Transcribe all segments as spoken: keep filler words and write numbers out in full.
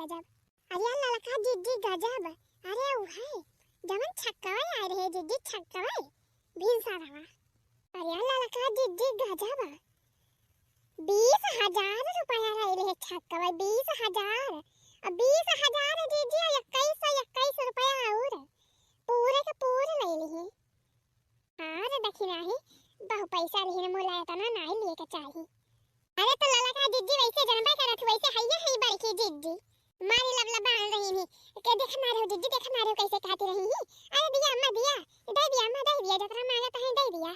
गजब। अरे ललका जिज्जी गजब। अरे उहै, जवन छक्कवै आए रहे जिज्जी, छक्कवै। भिनसरवा। अरे ललका जिज्जी गजब। बीस हजार रुपया रहे रहे छक्कवै, बीस हजार। अब बीस हजार जिज्जी, इक्कीस सौ, इक्कीस रुपया और। पूरे के पूरे ले लिहे। हाँ रे दखिनाही, बहु पैसा रही न, मुला एतना नाई लिए के चाही। अरे तो ललका जिज्जी वैसे जनबे करत हु, वैसे हइये हई बड़की जिज्जी। मारी लबलबान रही ही। के देखा ना रहो जिज्जी, देखा ना रहो कैसे कहती रही ही। अरे दिया अम्मा दिया, दे दिया अम्मा, दे दिया, जतरा मांगत है दे दिया।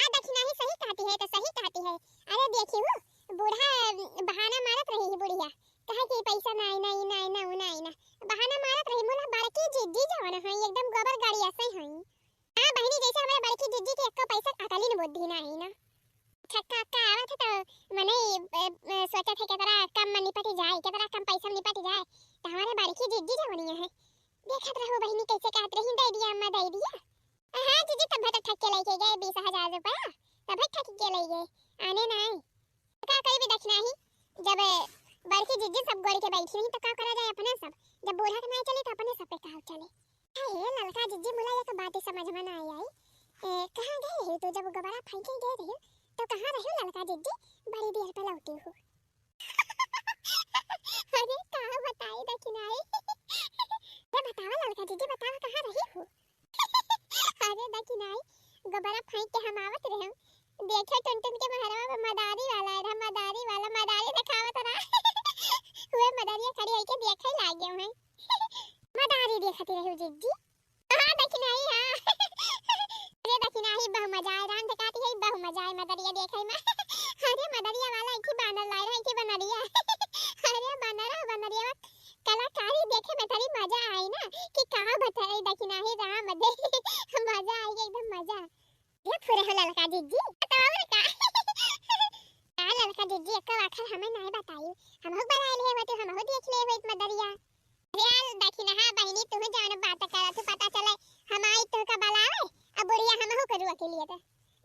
आ दखिनाही सही कहती है तो सही कहती है। अरे देखी हु, बूढ़ा बहाना मारत रही ही बुढ़िया। कहे कि पैसा नाई, नाई, नाई, नाई, नाई ना। बहाना मारत रही, मुला बड़की जिज्जी जवन है, एकदम गोबर गाड़ी ऐसे ही। हाँ बहिनी, जैसे हमरे बड़की जिज्जी के एक्को पैसा अकलिन बुद्धि नाई ना। छक्का अक्का आवत है तो मने, ए, ए, सोचत है केतरा कम में निपट जाए, केतरा कम पैसा में निपट जाए। तो हमरे बड़की जिज्जी जवनिया है, देखत रहो बहिनी कैसे कहत रही, "दे दिया अम्मा, दे दिया।" हाँ जिज्जी, तब तो ठग के लेके गए बीस हजार रुपया, तब ठग के ले गए, आने नाई। का करी भी दखिनाही, जब बड़की जिज्जी सब गोड़ के बैठी रही तो का करा जाए अपने सब, जब बूढ़ा के नाई चली तो अपने सब पे का चले। हे ललका जिज्जी, मुला एक बात समझ में ना आई। ए, कहाँ गए रही तू? जब गोबरा फेंके गए रही तो कहाँ रही ललका जिज्जी? बड़ी देर पे लौटी हु। अरे का बताई दखिनाही। ये बतावा ललका जिज्जी, बतावा कहाँ रही हु? अरे दखिनाही, गोबरा फेंक के हम आवत रहे, देखे टुनटुन के महरवा में मदारी वाला है, मदारी वाला मदारी देखावत रहा। वे मदारिया खड़ी होके देखे लागे हैं। मदारी देखती रही जिज्जी। हाँ दखिनाही, हाँ। अरे दखिनाही, बहु मजा आए, राम देखाती है, बहु मजा आए मदरिया देखे में। अरे मदरिया वाला एक ही बानर लाए रहे, एक ही बनरिया। अरे बनरा, बनरिया कलाकारी देखे में तनी मजा आई ना कि कहाँ बताई दखिनाही राम दे। मजा आई एकदम मजा। ये फुरे हो ललका जिज्जी, तो और का? का ललका जिज्जी, एक्को आखर हमें नहीं बताई, हमहू बनाए लिए होते, हमहू देख लिए होत मदरिया। अरे दखिनहा बहिनी, तुहू जौन बात करत हू, पता चले हम आई तुहका बलावे, अब बुढ़िया हमहू के रुआ के लिए तो।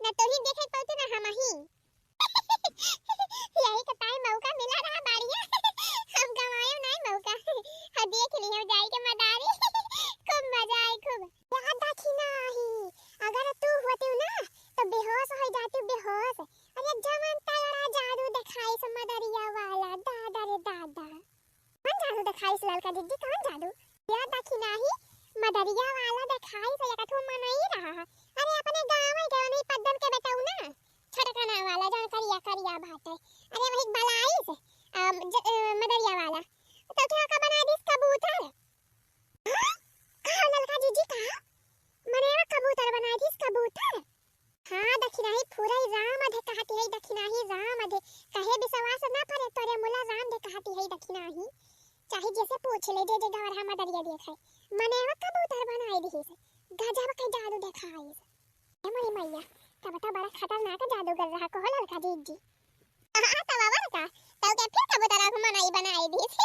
न तुही देखे पौती न हमही। यही के ताई मौका मिला रहा बाड़िया। हम गंवायो नाई मौका। हाँ, देख लियो जाई के मदारी। खूब मजा आई, खूब। याद दखिनही, अगर तू होती ना, तो बेहोश हो जाती, बेहोश। अरे जवन तगड़ा जादू देखाइस मदरिया वाला, दादा रे दादा। कौन जादू देखाइस ललका जिज्जी, कौन जादू? या दखिनही, मदरिया वाला देखाइस, एक ठो मनई रहा है। अरे अपने गाँव के उन्हीं पद्दन के बेटऊ ना, छोटकना वाला, जौन करिया करिया बाटे। अरे वही बलाइस, अम, ज-, अ, मदरिया वाला। तो क्या का बना दिस कबूतर? हाँ? कहा ललका जिज्जी, कहा? मने वो कबूतर बना दिस, कबूतर? हाँ, दखिनही फुरई राम अधे कहती है, दखिनही राम अधे। कहे विश्वास ना करे तोरे मुला राम दे कहती है, दखिनही। चाहे जैसे पूछ ले, जे जे गवरहा मदरिया देखे। मने वो कबूतर बनाए दिहिस। गजब के जादू देखाइस। ए मोरी मैया, तब तो बड़ा खतरनाक जादूगर रहा, कहो ललका जिज्जी। हाँ, तब और का? तब के फिर कबूतरा को मनई बनाए दिहिस।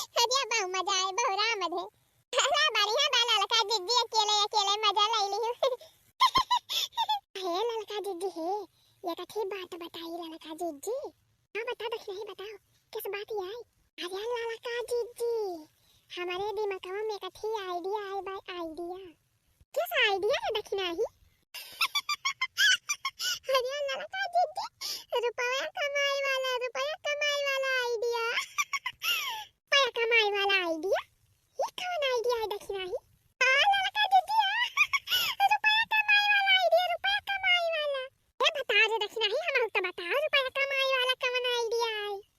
अरे बहु मजा आए, बहु राम अधे। अरे बढ़िया बा ललका जिज्जी, अकेले अकेले मजा ले लिहू। हे ललका जिज्जी हे, ये कथी बात बताई ललका जिज्जी? हाँ बता दखिनही, बताओ किस बात ये आई? अरे ललका जिज्जी, हमारे दिमागवा में कथी idea आई बा, idea। किस idea रे दखिनही? अरे ललका जिज्जी, रुपया कमाए वाला, रुपया कमाए वाला idea। रुपया कमाए वाला idea? ये कौन idea है दखिनही? आ ललका जिज्जी, आ, रुपया कमाए वाला idea, रुपया कमाए वाला। ए बता रे दखिनही, हमहू तो बताओ, रुपया कमाए वाला कौन idea है?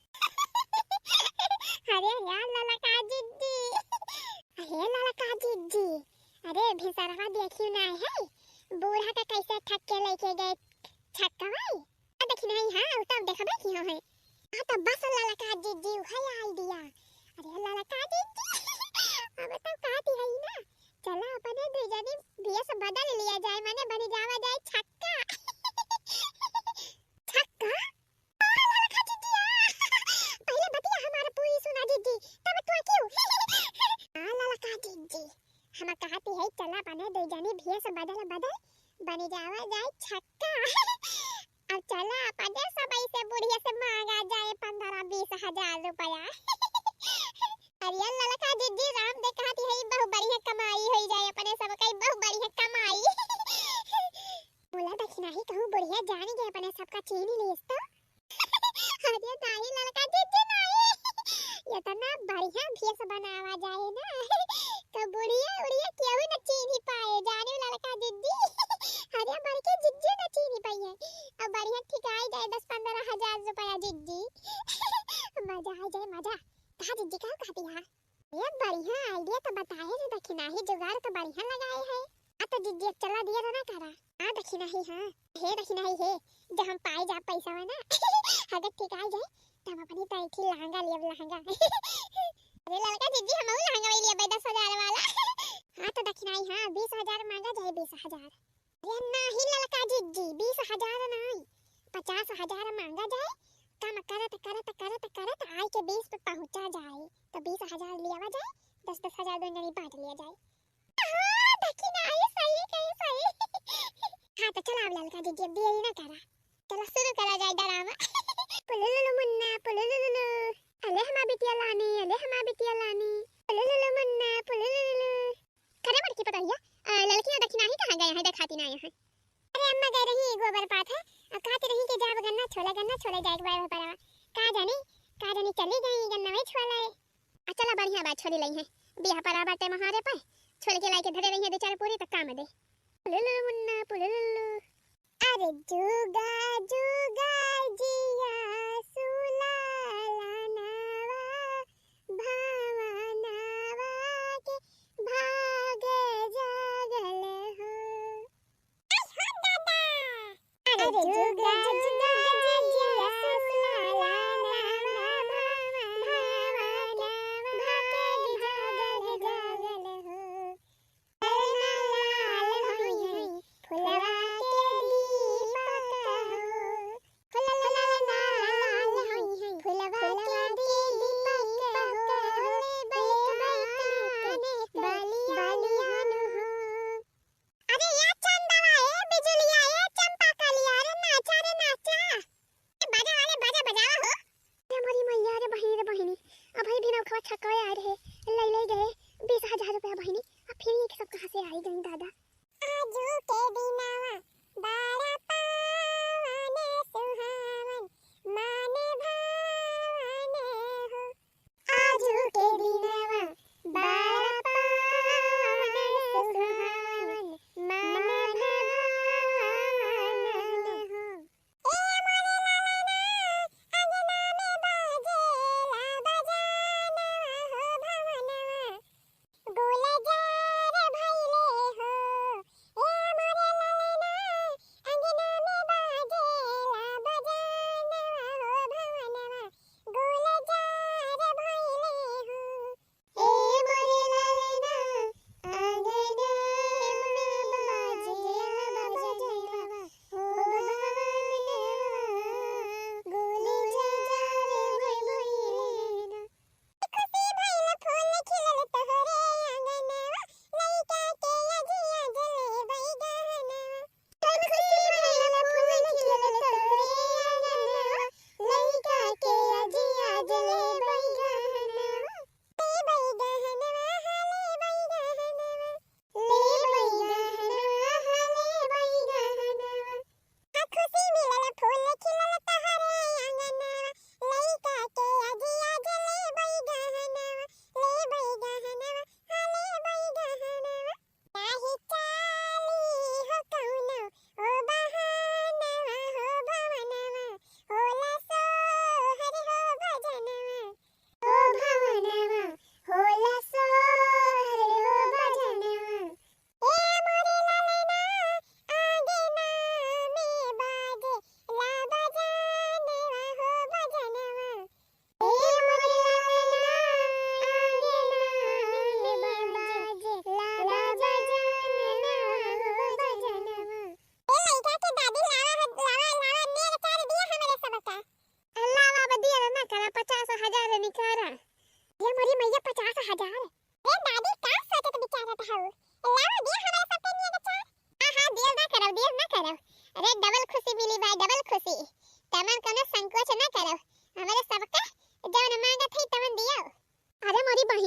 अरे यार ललका जिज्जी, अरे ललका जिज्जी, अरे भिनसरवा देखियो ना है, बूढ़ा का कैसे ठग के लेके गए छक्कवई। आ दखिनही, हाँ, उ तब देखबे की हो है। हाँ, तो बस ललका जिज्जी, उहै idea। अरे ललका जिज्जी, अब तो कहती है ना, चला अपने दुई जनी भेष बदल लिया जाए, माने बन जावा जाए छक्का। छक्का? आ ललका जिज्जी, आ। पहले बतिया हमार पूरी सुना जिज्जी, तब तो क्यों? आ ललका जिज्जी, हम कहती है चला अपने दुई जनी भेष बदल बदल बन जावा जाए छक्का। अब चला अपने सबई से बुढ़िया से मांगा जाए पन्द्रह बीस हजार रुपया। अरे ललका जिज्जी, राम दे कहती है, बहु बढ़िया कमाई होई जाए अपने सबका, बहु बढ़िया कमाई। बोला दखिनाही कहूँ बुढ़िया जान गए अपने सबका चीन्ही लीस तो। अरे नाहीं ललका जिज्जी नाहीं, इतना बढ़िया भेस बनावा जाए ना, तो बुढ़िया उढ़िया केहू न चीन्ही पाए, जाने ललका जिज्जी। अरे बड़की जिज्जी न चीन्ही पाई है, अब बढ़िया ठिकाई जाए दस पन्द्रह हजार रुपया जिज्जी। मजा आ जाए मजा। कहा जिज्जी का कहती है? ये बढ़िया idea तो बताए रे दखिनाही, जुगाड़ तो बढ़िया लगाए है। आ तो जिज्जी अब चला दिया ना करा। आ दखिनाही हाँ, हे दखिनाही हे, जब हम पाए जा पैसा है ना, अगर ठिकाई जाए तो हम अपनी पैठी लहंगा लियब लहंगा। अरे ललका जिज्जी हम लहंगा वही लियब दस हजार वाला। हाँ तो दखिनाही हाँ, बीस हजार मांगा जाए, बीस हजार। अरे नाहीं ललका जिज्जी, बीस हजार नाहीं, पचास हजार मांगा जाए। काम करत करत करत करत आए के बीस पे पहुंचा जाए, तो बीस हजार लियावा जाए, दस दस हजार दोनों जनी बांट लिया जाए। हाँ दखिनाही सही कही सही। हाँ तो चला अब ललका जिज्जी अब देरी ना करा, चला शुरू करा जाए डरामा। पुलुलुलु मुन्ना पुलुलुलु, अले हमा बिटिया लानी, अले हमा बिटिया लानी, पुलुलुलु मुन्ना पुलुलुलु। करे बड़की पतोहिया, अ, ललकी और दखिनाही कहाँ गए हैं, देखाती ना आए हैं। अरे अम्मा गए रही गोबर पाथे, अ, कहती रही कि जाब गन्ना छोले, गन्ना छोले जाए के बारे में परवा। का जानी, का जानी चली गई गन्ना वही छोले। आ चला बढ़िया बात छोली लई है, बियाह परा बाटे महारे पे, छोल के लाई के धरे रही है दो चार पूरी तक काम दे। पुलुलु मुन्ना पुलुलु। अरे जुगा जुगा जिया सुलालनवा, भवनवा के भाग जागल हो। अरे जुगा जुगा जिया सुलालनवा, भवनवा के भाग जागल हो। फुलवा के दीपक हो, फुलवा के दीपक हो, बलियान हो। अरे या चंदवा, ए बिजुलिया, ए चंपा कलिया, अरे नाचा रे नाचा। ए बाजा वाले बाजा बजावा हो। अरे मोरी मैया रे बहिनी रे बहिनी, अबही भी नौखवा छक्का आए रहे, लई लई गए बीस हजार रुपया बहिनी। अब फिर ये सब कहाँ से आई गई दादा? आजू के दिनवा बड़ा पावन सुहावन, मन भावन हो। आजू के दिनवा बड़ा पावन सुहावन, मन भावन हो। ए मोरे ललना, अंगना में बाजेला बजानवा हो भवनवा। गुलजार भइले हो, ए मोरे ललना, अंगना में बाजेला बजानवा हो भवनवा, गुलजार भइले हो। ए मोरे ललना, अंगना में बाजेला बजानवा हो भवनवा, गुलजार भइले ना। खुशी भइल फूल खिलल तोहरे आंगनवा, लइका के अजिया जलेबै गहनवा। खुशी भइल फूल खिलल तोहरे आंगनवा, लइका के अजिया जलेबै गहनवा। लेबै गहनवा, हाँ, लेबै गहनवा। लेबै गहनवा, हाँ, लेबै गहनवा। आ खुशी मिलल फूल खिलल तोहरे आंगनवा, लइका के अजिया जलेबै गहनवा, लेबै गहनवा, हाँ, लेबै गहनवा। नाही चाली हो कउनो ओ बहानवा हो भवनवा, होला सोहर हो भजनवा। ओ भवनवा, होला सोहर हो भजनवा। ए मोरे ललना, आंगना में बाजेला बजानवा हो भजनवा। ए मोरे ललना, आंगना में बाजेला बजानवा हो भजनवा। ए लइका के दादी लावा, लावा, लावा, नेग चार दिया हमरे सबका। लावा बा, दिया ना करा, पचास हजार निकारा। ए मोरी मैया, पचास हजार। ए दादी, का सोचत विचारत हऊ? लावा दिया हमरे सबके नेग चार। हाँ, हाँ, देर ना करब, देर ना करब। अरे, double खुशी मिली भाई, double खुशी। तमन कउनो संकोच ना करब। हमरे सबके जवन मांगत है, तवन दियो। अरे मोरी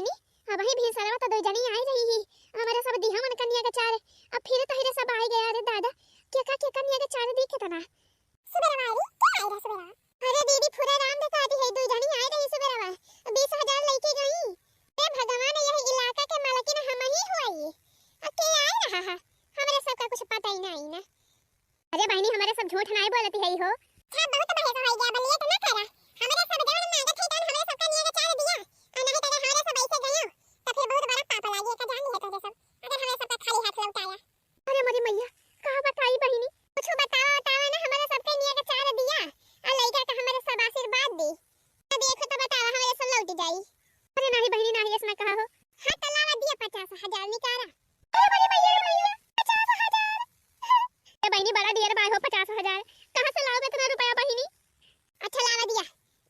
हाँ, हाँ, हमरे सबका कुछ पता ही नाहीं ना। अरे बहिनी, हमरे सब झूठ नाहीं बोलत हई हो। अच्छा, बहुत बहस होइ गया, अब लेट ना करा। हमरे सब जवन मांगत हई, तवन हमरे सबका निया के चार दिया। और नाहीं तो अगर हमरे सब ऐसे गयो, तो फिर बहुत बड़ा पाप लागी, एका जान लिहे तोहरे सब। अगर हमरे सबका खाली हाथ लौटाया। अरे मोरी मैया, का बताई बहिनी? कुछ बतावा, बतावा ना, हमरे सबके निया के चार दिया। आ लइका के हमरे सब आशीर्वाद दी। अब देखो तो बतावा, हमरे सब लौट जाई। अरे नाहीं बहिनी, नाहीं, ऐसना कहा हो। हाँ, तो लावा दिया पचास हजार निकारा। अरे बड़ी मैया रे मैया, पचास हजार। ए बहिनी, बड़ा ढेर बाय हो पचास हजार। कहाँ से लाओगे इतना रुपया बहिनी? अच्छा लावा दिया,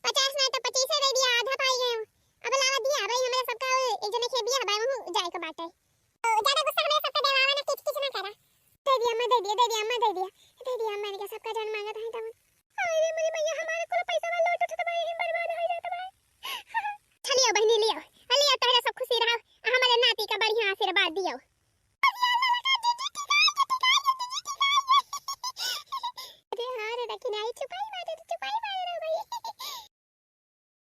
पचास नाहीं तो पच्चीस दे दिया, आधा पाई गए। अब लावा दिया, अब हमरे सबका एक जने के बियाह बा, वहू जाए के बाटे। ओ, ज्यादा गुस्सा हमरे सबका देवावा ना, किच किच ना करा। दे दिया अम्मा, दे दिया, दे दिया अम्मा, दे दिया, दे दिया अम्मा, इनके सबका जौन मांगत है तवन। अरे मोरी मैया, हमारे कुल पैसा वाला लौट उठत बा, यही बर्बाद हो जात बा। चलियो बहिनी, लियो, लियो, तोहरे सब खुशी रहो, हमरे नाती का बढ़िया आशीर्वाद दियो।